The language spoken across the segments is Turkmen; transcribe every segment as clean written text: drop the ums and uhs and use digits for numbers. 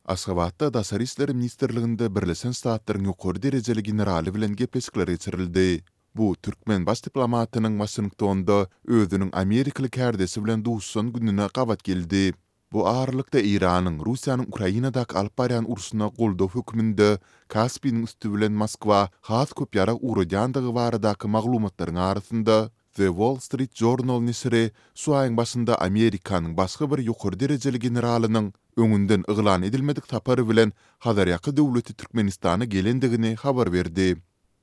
Aşgabatda Daşary işler ministrliginde Birleşen Ştatlaryň ýokary derejeli generaly bilen gepleşikler geçirildi. Bu türkmen baş diplomatynyň Waşingtonda özüniň amerikaly kärdeşi bilen duşuşan gününe gabat geldi. Bu aralykda Eýranyň Russiýanyň Ukrainadaky alyp barýan urşuna goldaw hökmünde Kaspiniň üsti bilen Moskwa has köp ýarag ugradýandygy baradaky maglumatlaryň arasynda, The Wall Street Journal neşiri şu aýyň başynda Amerikanyň başga bir ýokary derejeli generalynyň öňünden yglan edilmedik sapar bilen Hazarýaka döwleti Türkmenistana gelendigini habar berdi.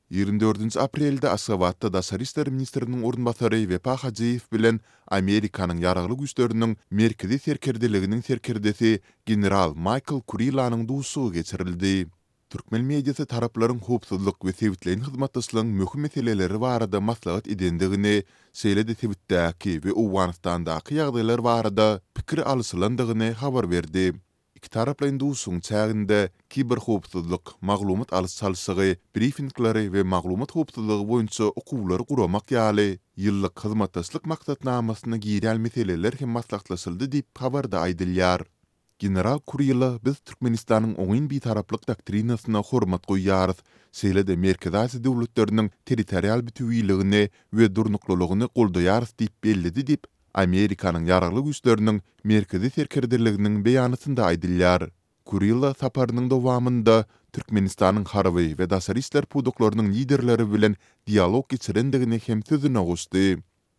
24 aprelde Aşgabatda daşary işler ministriniň orunbasary Wepa Hajyýew bilen Amerikanyň Ýaragly Güýçleriniň Merkezi serkerdeliginiň serkerdesi general Maýkl Kurilanyň duşuşygy geçirildi. Türkmen mediasy taraplaryň howpsuzlyk we sebitleýin hyzmatdaşlygyň möhüm meseleleri barada maslahat edendigini, şeýle-de sebitdäki we Owganystandaky ýagdaýlar barada pikir alyşylandygyny habar berdi. Ikitaraplaýyn duşuşygyň çäginde kiberhowpsuzlyk, maglumat alyş-çalşygy, brifingleri we maglumat howpsuzlygy boýunça okuwlary guramak ýaly ýyllyk hyzmatdaşlyk maksatnamasyna girýän meseleler hem maslahatlaşyldy diýip, habarda aýdylýar. General Kurilla biz Türkmenistanyň oňyn bitaraplyk doktrinasyna hormat goýýarys, şeýle-de Merkezi Aziýa döwletleriniň territorial bütewiligini we durnuklylygyny goldaýarys diýip belledi diýip, Amerikanyň Ýaragly Güýçleriniň Merkezi serkerdeliginiň beýanatynda aýdylýar. Kurilla saparynyň dowamynda Türkmenistanyň harby we daşary işler pudaklarynyň liderleri bilen dialog geçirendigini hem sözüne goşdy.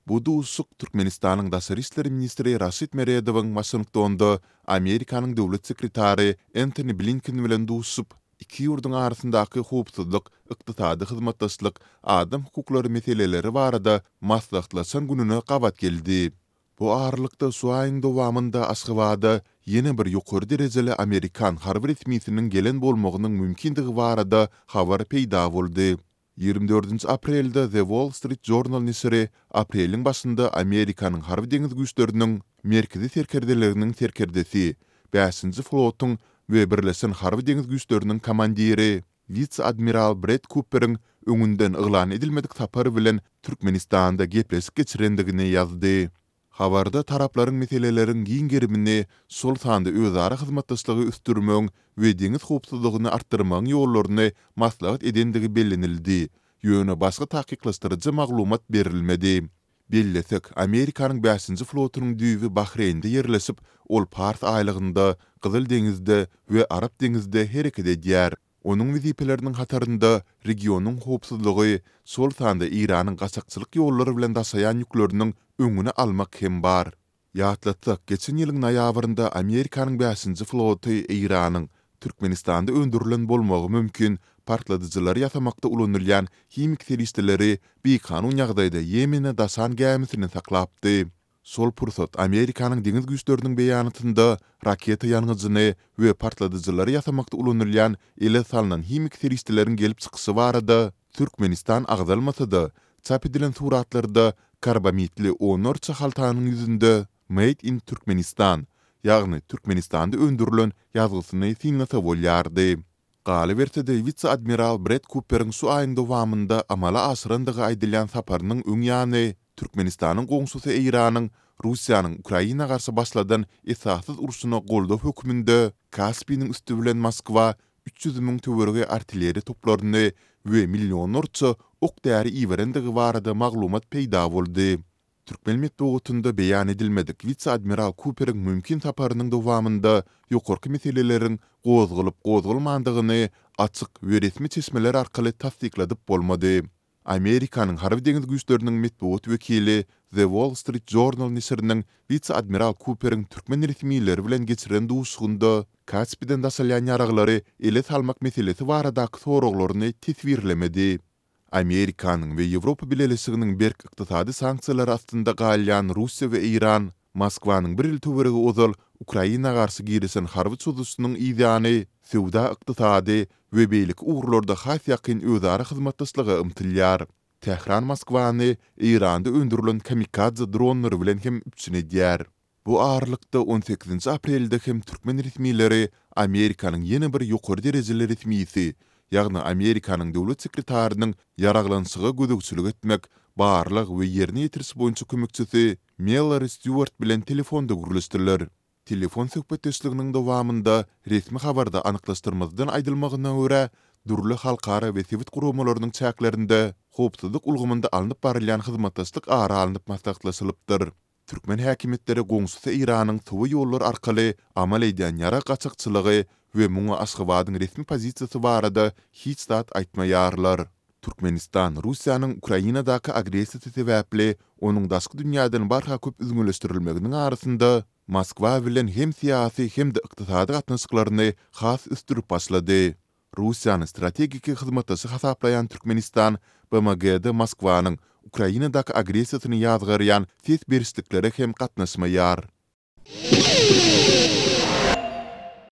Bu duşuşyk Türkmenistanyň daşary işler ministri Raşid Meredowyň Waşingtonda Amerikanyň döwlet sekretary Entoni Blinken bilen duşuşyp, iki ýurduň arasyndaky howpsuzlyk, ykdysady hyzmatdaşlyk, adam hukuklary meseleleri barada maslahatlaşan gününe gabat geldi. Bu aralykda, şu aýyň dowamynda Aşgabada ýene bir ýokary derejeli amerikan harby resmisiniň gelen bolmagynyň mümkindigi barada habar peýda boldy. 24 aprelde The Wall Street Journal neşiri apreliň başynda Amerikanyň Harby-deňiz güýçleriniň Merkezi serkerdeliginiň serkerdesi, Bäşinji flotuň we Birleşen Harby-deňiz güýçleriniň komandiri, wise-admiral Bred Kuperiň öňünden yglan edilmedik sapar bilen Türkmenistanda gepleşik geçirendigini ýazdy. Habarda taraplaryň meseleleriň giň gerimini, şol sanda özara hyzmatdaşlygy ösdürmegiň we deňiz howpsuzlygyny artdyrmagyň ýollaryny maslahat edendigi bellenildi, ýöne başga takyklaşdyryjy maglumat berilmedi. Bellesek, Amerikanyň bäşinji flotunyň düýbi Bahreýnde ýerleşip, ol Pars aýlagynda, Gyzyl deňizde we Arap deňizde hereket edýär. Onuň wezipeleriniň hatarynda regionyň howpsuzlygy, şol sanda Eýranyň gaçakçylyk ýollary bilen daşaýan ýükleriniň öňüni almak hem bar. Ýatlatsak, geçen ýylyň noýabrynda Amerikanyň bäşinji floty Eýranyň Türkmenistanda öndürilen bolmagy mümkin partladyjylary ýasamakda ulanylýan himik serişdeleri bikanun ýagdaýda Ýemene daşan gämisini saklapdy. Şol pursat Amerikanyň deňiz güýçleriniň beýanatynda raketa ýangyjyny we partladyjylary ýasamakda ulanylýan ele salnan himiki serişdeleriň gelip çykyşy barada Türkmenistan agzalmasa-da, çap edilen suratlarda karbamitli onlarça haltanyň ýüzünde Made in Turkmenistan, ýagny Türkmenistanda öndürilen ýazgysyny synlasa bolýardy. Galyberse-de, wise-admiral Bred Kuperiň şu aýyň dowamynda amala aşyrandygy aýdylýan saparynyň öň ýany Türkmenistanyň goňşusy Eýranyň Russiýanyň Ukraina garşy başladan esassyz urşuna goldaw hökmünde Kaspiniň üsti bilen Moskwa 300 müň töweregi artilleriýa toplaryny we millionlarça ok-däri iberendigi barada maglumat peýda boldy. Türkmen metbugatynda beýan edilmedik wise-admiral Kuperiň mümkin saparynyň dowamynda ýokarky meseleleriň gozgalyp-gozgalmandygyny açyk we resmi çeşmeler arkaly tassykladyp bolmady. Amerikanyň Harby-deňiz güýçleriniň metbugat wekili The Wall Street Journal neşiriniň wise-admiral Kuperiň türkmen resmileri bilen geçiren duşuşygynda Kaspiden daşalýan ýaraglary ele salmak meselesi baradaky soraglaryny teswirlemedi. Amerikanyň we Ýewropa Bileleşiginiň berk ykdysady sanksiýalary astynda galýan Russiýa we Eýran Moskwanyň bir ýyl töweregi ozal Ukraina garşy girişen harby çozuşynyň yzýany söwda-ykdysady we beýleki ugurlarda has ýakyn özara hyzmatdaşlyga ymtylýar. Tähran Moskwany Eýranda öndürilen kamikadze dronlary bilen hem üpjün edýär. Bu aralykda, on sekizinji aprelde hem türkmen resmileri Amerikanyň ýene bir ýokary derejeli resmisi, ýagny Amerikanyň döwlet sekretarynyň ýaraglanyşyga gözegçilik etmek, barlag we ýerine ýetiriş boýunça kömekçisi Mellori Stýuart bilen telefonda gürleşdiler. Telefon söhbetdeşliginiň dowamynda, resmi habarda anyklaşdyrmazdan aýdylmagyna görä, dürli halkara we sebit guramalarynyň çäklerinde howpsuzlyk ulgamynda alnyp barylýan hyzmatdaşlyk ara alnyp maslahatlaşylypdyr. Türkmen häkimiýetleri goňşusy Eýranyň sowa ýollar arkaly amal edýän ýarag gaçakçylygy we muňa Aşgabadyň resmi pozisiýasy barada hiç zat aýtmaýarlar. Türkmenistan Russiýanyň Ukrainadaky agressiýasy sebäpli onuň daşky dünýäden barha köp üzňeleşdirilmeginiň arasynda Moskwa bilen hem syýasy hem-de ykdysady gatnaşyklaryny has ösdürip başlady. Russiýany strategiki hyzmatdaşy hasaplaýan Türkmenistan BMG-de Moskwanyň Ukrainadaky agressiýasyny ýazgarýan ses berişliklere hem gatnaşmaýar.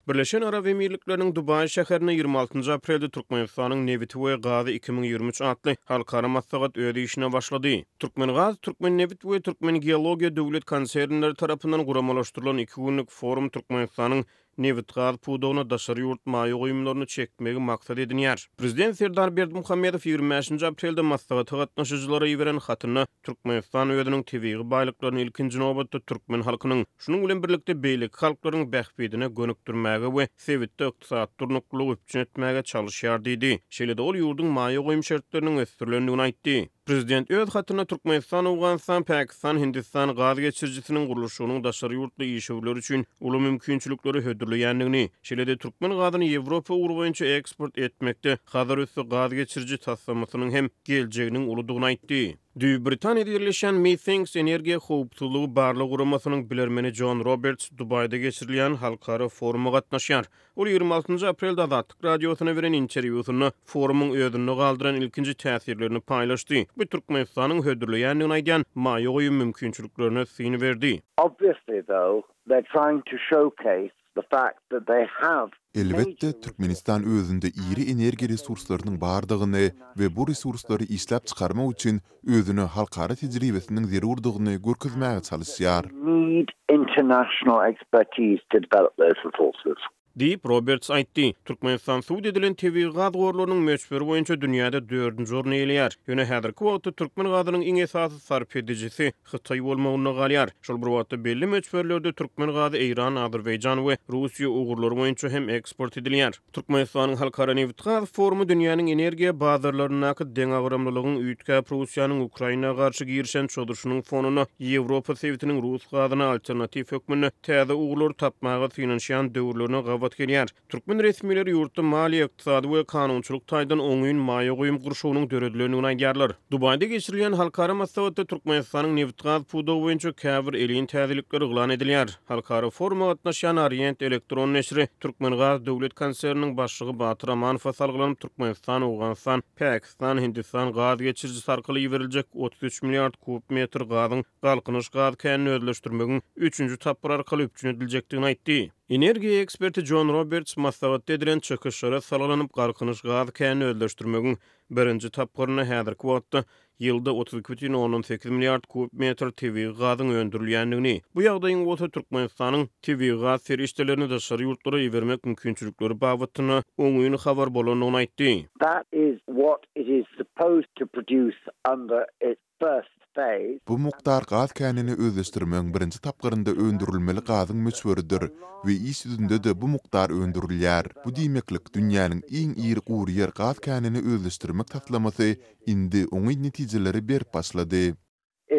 Birleşen Arap Emirlikleriniň Dubaý şäherinde 26 aprelde Türkmenistanyň nebiti we gazy 2023 atly halkara maslahat öz işine başlady. Türkmengaz, Türkmennebit we Türkmengeologiýa döwlet konsernleri tarapyndan guramalaşdyrylan iki günlük forum Türkmenistanyň nebitgaz pudagyna daşary ýurt maýa goýumlaryny çekmegi maksat edinýär. Prezident Serdar Berdimuhamedow 25 aprelde maslahata gatnaşyjylara iberen hatynda Türkmenistan özüniň tebigy baýlyklaryny ilkinji nobatda türkmen halkynyň, şunuň bilen birlikde beýleki halklaryň bähbidine gönükdirmäge we sebitde ykdysady durnuklylygy üpjün etmäge çalyşýar diýdi. Şeýle-de ol ýurduň maýa goýum şertleriniň ösdürilendigini aýtdy. Prezident öz hatynda Türkmenistan, Owganystan, Pakistan, Hindistan gaz geçirijisiniň gurluşygynyň daşary ýurtly işewürler üçin uly mümkinçilikleri hödürleýändigini, şeýle-de türkmen gazyny Ýewropa ugry boýunça eksport etmekde Hazar üsti gaz geçiriji taslamasynyň hem geljeginiň uludygyny aýtdy. Düýbi Britaniýada ýerleşýän Methinks energiýa howpsuzlygy barlag guramasynyň bilermeni Jon Roberts Dubaýda geçirilýän halkara foruma gatnaşýar. Ol 26 aprelde Azatlyk Radiosyna beren interwýusynda forumyň özünde galdyran ilkinji täsirlerini paýlaşdy we Türkmenistanyň hödürleýändigini aýdýan maýa goýum mümkinçiliklerine syn berdi. Obviously though, they're trying to showcase the fact that they have Elbetde, Türkmenistan özünde iri energiýa resurslarynyň bardygyny we bu resurslary işläp çykarmak üçin özüne halkara tejribesiniň zerurdygyny görkezmäge çalyşýar. Need international expertise to develop those resources. Diýip, Roberts aýtdy. Türkmenistan subut edilen tebigy gaz gorlarynyň möçberi boýunça dünýäde dördünji orny eýeleýär. Ýöne häzirki wagtda türkmen gazynyň iň esasy sarp edijisi Hytaý bolmagynda galýar. Şol bir wagtda belli möçberlerde türkmen gazy Eýran, Azerbaýjan we Russiýa ugurlary boýunça hem eksport edilýär. Türkmenistanyň Halkara nebitgaz forumy dünýäniň energiýa bazarlaryndaky deňagramlylygyň üýtgäp, Russiýanyň Ukraina garşy girişen çozuşynyň fonunda Ýewropa sebitiniň rus gazyna alternatiw hökmünde täze ugurlary tapmaga synanyşýan döwürlerine gabat gelýär. Türkmen resmileri ýurtda maliýe-ykdysady we kanunçylyk taýdan oňyn maýa goýum gurşawynyň döredilendigini aýdýarlar. Dubaýda geçirilýän halkara maslahatda Türkmenistanyň nebitgaz pudagy boýunça käbir elin täzelikler yglan edilýär. Halkara foruma gatnaşýan Orient elektron neşiri Türkmengaz döwlet konserniniň başlygy Batyr Amanowa salgylanyp, Türkmenistan, Owganystan, Pakistan, Hindistan gaz geçirijisi arkaly iberiljek 33 milliard kub metr gazyň Galkynyş gaz känini özleşdirmegiň üçünji tapgyry arkaly üpjün ediljekdigini aýtdy. Energiýa eksperti Jon Roberts maslahatda edilen çykyşlara salgylanyp, Galkynyş gaz känini özleşdirmegiň birinji tapgyrynda häzirki wagtda ýylda 32,8 milliard kub metr tebigy gazyň öndürilýändigini, bu ýagdaýyň bolsa Türkmenistanyň tebigy gaz serişdelerini daşary ýurtlara ibermek mümkinçilikleri babatynda oňyn habar bolandygyny aýtdy. That is what it is supposed to produce under its first phase. Bu mukdar gaz känini özleşdirmegiň birinji tapgyrynda öndürilmeli gazyň möçberidir we iş ýüzünde-de bu mukdar öndürilýär. Bu diýmeklik, dünýäniň iň iri gury ýer gaz känini özleşdirmek taslamasy indi oňyn netijeleri berip başlady.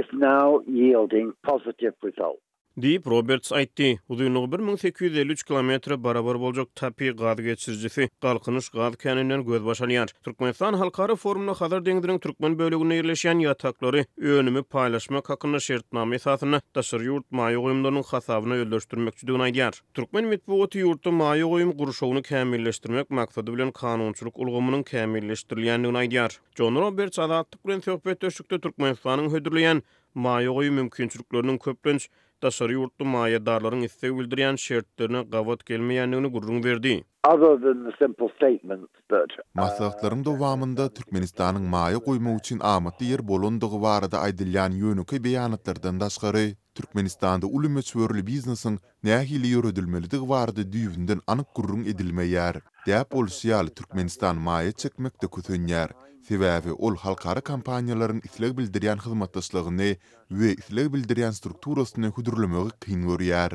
Is now yielding positive results. Diýip, Roberts aýtdy. Uzynlygy 1853 kilometre barabar boljak TAPI gaz geçirijisi Galkynyş gaz käninden gözbaş alýar. Türkmenistan halkara forumda Hazar deňziniň türkmen böleginde ýerleşýän ýataklary önümi paýlaşmak hakynda şertnama esasynda daşary ýurt maýa goýumlarynyň hasabyna özleşdirmekçidigini aýdýar. Türkmen metbugaty ýurtda maýa goýum gurşawyny kämilleşdirmek maksady bilen kanunçylyk ulgamynyň kämilleşdirilýändigini aýdýar. Jon Roberts Azatlyk bilen söhbetdeşlikde Türkmenistanyň hödürleýän maýa goýum mümkinçilikleriniň köplenç daşary ýurtly maýadarlaryň isleg bildirýän şertlerine gabat gelmeýändigini gürrüň berdi. Other than the simple statements that. Maslahatlaryň dowamynda Türkmenistanyň maýa goýmak üçin amatly ýer bolandygy barada aýdylýan ýönekeý beýanatlardan daşgary, Türkmenistanda uly möçberli biznesiň nähili ýöredilmelidigi barada düýbünden anyk gürrüň edilmeýär. Däp bolşy ýaly, Türkmenistan maýa çekmekde kösenýär. Sebäbi ol halkara kompaniýalaryň isleg bildirýän hyzmatdaşlygyny we isleg bildirýän strukturasyny hödürlemegi kyn görýär.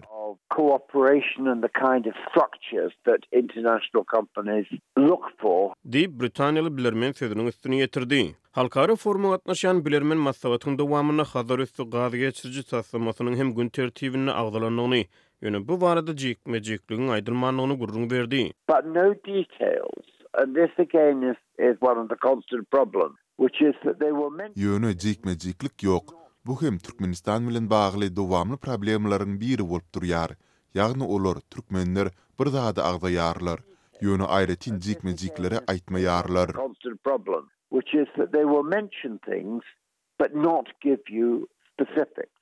cooperation and the kind of structures that international companies look for. Diýip, britaniýaly bilermen sözüniň üstüni ýetirdi. Halkara foruma gatnaşýan bilermen maslahatyň dowamynda Hazar üsti gaz geçiriji taslamasynyň hem gün tertibinde agzalandygyny, ýöne bu barada jikme-jikligiň aýdylmandygyny gürrüň berdi. But no details, and this again is is one of the constant problems, which is that they will mention. Ýöne jikme-jiklik ýok. Bu hem Türkmenistan bilen bagly dowamly problemalaryň biri bolup durýar. Ýagny olar, türkmenler, bir zady agzaýarlar, ýöne aýratyn jikme-jikleri aýtmaýarlar. But not give you specifics.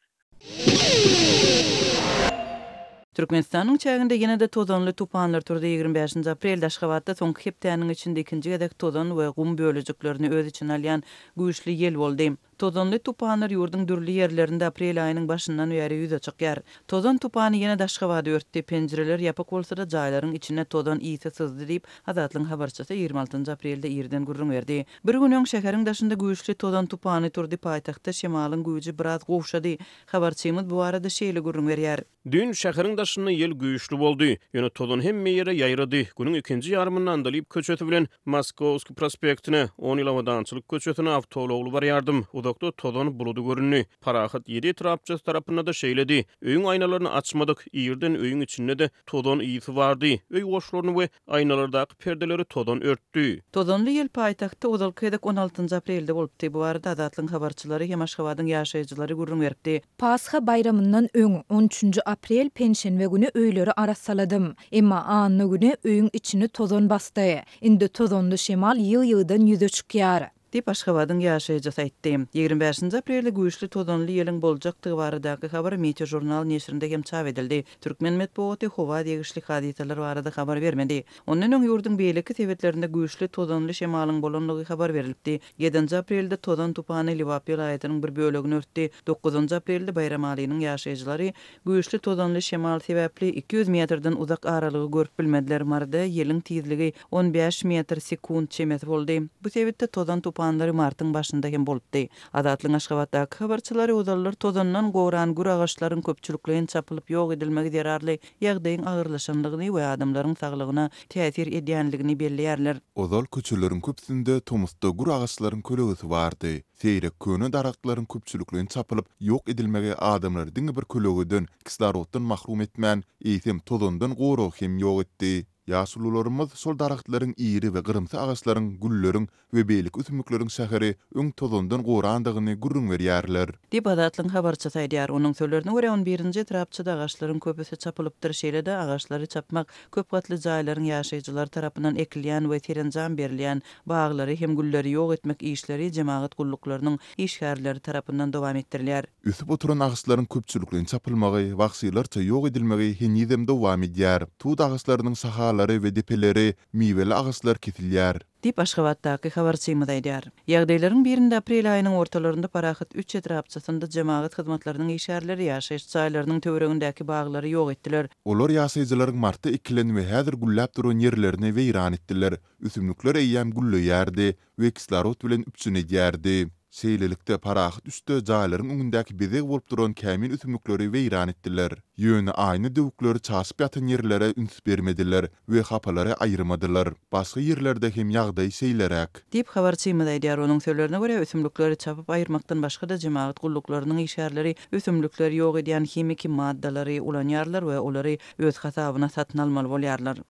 Türkmenistanyň çäginde ýene-de tozanly tupanlar turdy. 25-nji aprelde Aşgabatda soňky hepdäniň içinde ikinji gezek tozan we gum bölejiklerini öz içine alýan güýçli ýel boldy. Tozanly tupanlar ýurduň dürli ýerlerinde aprel aýynyň başyndan bäri ýüze çykýar. Tozan tupany ýene-de Aşgabady örtdi. Penjireler ýapyk bolsa-da, jaýlaryň içine tozan ysy syzdy diýip, Azatlygyň habarçysy 26 aprelde irden gürrüň berdi. Bir gün öň şäheriň daşynda güýçli tozan tupany turdy, paýtagtda şemalyň güýji biraz gowşady. Habarçymyz bu barada şeýle gürrüň berýär. Düýn şäheriň daşynda ýel güýçli boldy. Ýöne tozan hemme ýere ýaýrady. Günüň ikinji ýarymynda Andalyp köçesi bilen Moskowskiý prospektine, On ýyl Abadançylyk köçesine awtoulagly barýardym. Uzakda tozan buludy göründi. Parahat ýedi etrapçasy tarapynda-da şeýledi. Öýüň aýnalaryny açmadyk. Irden öýüň içinde-de tozan ysy bardy. Öý goşlaryny we Aýnalardaky perdeleri tozan örtdi. Tozanly ýel paýtagtda ozalky gezek on altynjy aprelde bolupdy. Bu barada Azatlygyň habarçylary hem Aşgabadyň ýaşaýjylary gürrüň beripdi. Pasha baýramyndan öň, on üçünji aprel, penşenbe güni öýleri arassaladym. Emma anna güni öýüň içini tozan basdy. Indi tozanly şemal ýygy-ýygydan ýüze çykýar. Diýip, Aşgabadyň ýaşaýjysy aýtdy. 25-nji aprelde güýçli tozanly ýeliň boljakdygy baradaky habar Meteožurnal neşirinde hem çap edildi. Türkmen metbugaty howa degişli hadysalar barada habar bermedi. Ondan öň ýurduň beýleki sebitlerinde güýçli tozanly şemalyň bolandygy habar berlipdi. Ýedinji aprelde tozan tupany Lebap welaýatynyň bir bölegini örtdi. Dokuzynjy aprelde Baýramalynyň ýaşaýjylary Güýçli tozanly şemal sebäpli 200 metrden uzak aralygy görüp bilmediler. Maryda ýeliň tizligi 15 metr sekunt çemesi boldy. Bu sebitde tozan tupanlary martyň başynda hem bolupdy. Azatlygyň Aşgabatdaky habarçylary ozallar tozandan goran gür agaçlaryň köpçülikleýin çapylyp ýok edilmegi zerarly ýagdaýyň agyrlaşandygyny we adamlaryň saglygyna täsir edýändigini belleýärler. Ozal köçeleriň köpüsinde tomusda gür agaçlaryň kölegesi bardy. Seýrek köne daragtlaryň köpçülikleýin çapylyp, ýok edilmegi adamlary diňe bir kölegeden, kisloroddan mahrum etmän, eýsem tozandan goragy hem ýok etdi. Ýaşulularymyz şol daragtlaryň iri we gyrymsy agaçlaryň, gülleriň we beýleki ösümlikleriň şäheri öň tozandan gorandygyny gürrüň berýärler. Diýip, Azatlygyň habarçysy aýdýar. Onuň sözlerine görä, on birinji etrapçada agaçlaryň köpüsi çapylypdyr, şeýle-de agaçlary çapmak köp gatly jaýlaryň ýaşaýjylary tarapyndan ekilýän we serenjam berilýän baglary hem gülleri ýok etmek işleri jemagat gulluklarynyň işgärleri tarapyndan dowam etdirilýär. Ösüp oturan agaçlaryň köpçülikleýin çapylmagy, wagşylarça ýok edilmegi henizem dowam edýär. Tut agaçlarynyň şahalary we depeleri, miweli agaçlar kesilýär. Diýip, Aşgabatdaky habarçymyz aýdýar. Ýagdaýlaryň birinde aprel aýynyň ortalarynda Parahat üç etrapçasynda jemagat hyzmatlarynyň işgärleri ýaşaýyş jaýlarynyň töweregindäki baglary ýok etdiler. Olar ýaşaýjylaryň martda ekilen we häzir gülläp duran ýerlerini weýran etdiler. Ösümlikler eýýäm gülleýärdi we kislorod bilen üpjün edýärdi. Şeýlelikde, Parahat üçde jaýlaryň öňündäki bezeg bolup duran kämil ösümlikleri weýran etdiler. Ýöne aýna döwükleri çaşyp ýatan ýerlere üns bermediler we hapalary aýyrmadylar. Başga ýerlerde hem ýagdaý şeýleräk. Diýip, habarçymyz aýdýar. Onuň sözlerine görä, ösümlikleri çapyp aýyrmakdan başga-da jemagat gulluklarynyň işgärleri ösümlikleri ýok edýän himiki maddalary ulanýarlar we olary öz hasabyna satyn almaly bolýarlar.